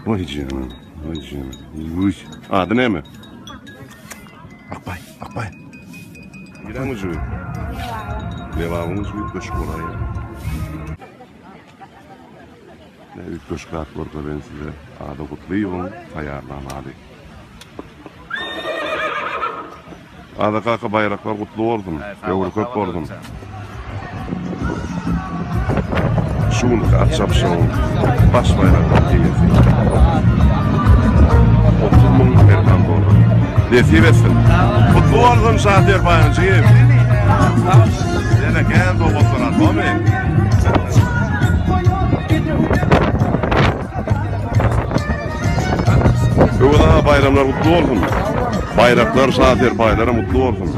Oý janam, oý janam. Uý. Ady näme? Akbaý, Akbaý. Niräň güjügi? Lebabyň güjügi üýtgeşik bolaýýar. Ne üýtgeşik zat görkezeýin size. Ada Gutlyýewiň taýýarlan ady. Ada kaka baýraklar gutly bolsun. Höwri köp bolsun. Şu günki at çapyşygyň baş baýragynyň eýesi 30 müň Amerikan dollary. Nesip etsin. Gutly bolsun Şa serpaýyň jigim. Ýene kän sowgatlar al, bomy? Öwez aga baýramlar gutly bolsun. Baýraklar, şa serpaýlaram gutly bolsun.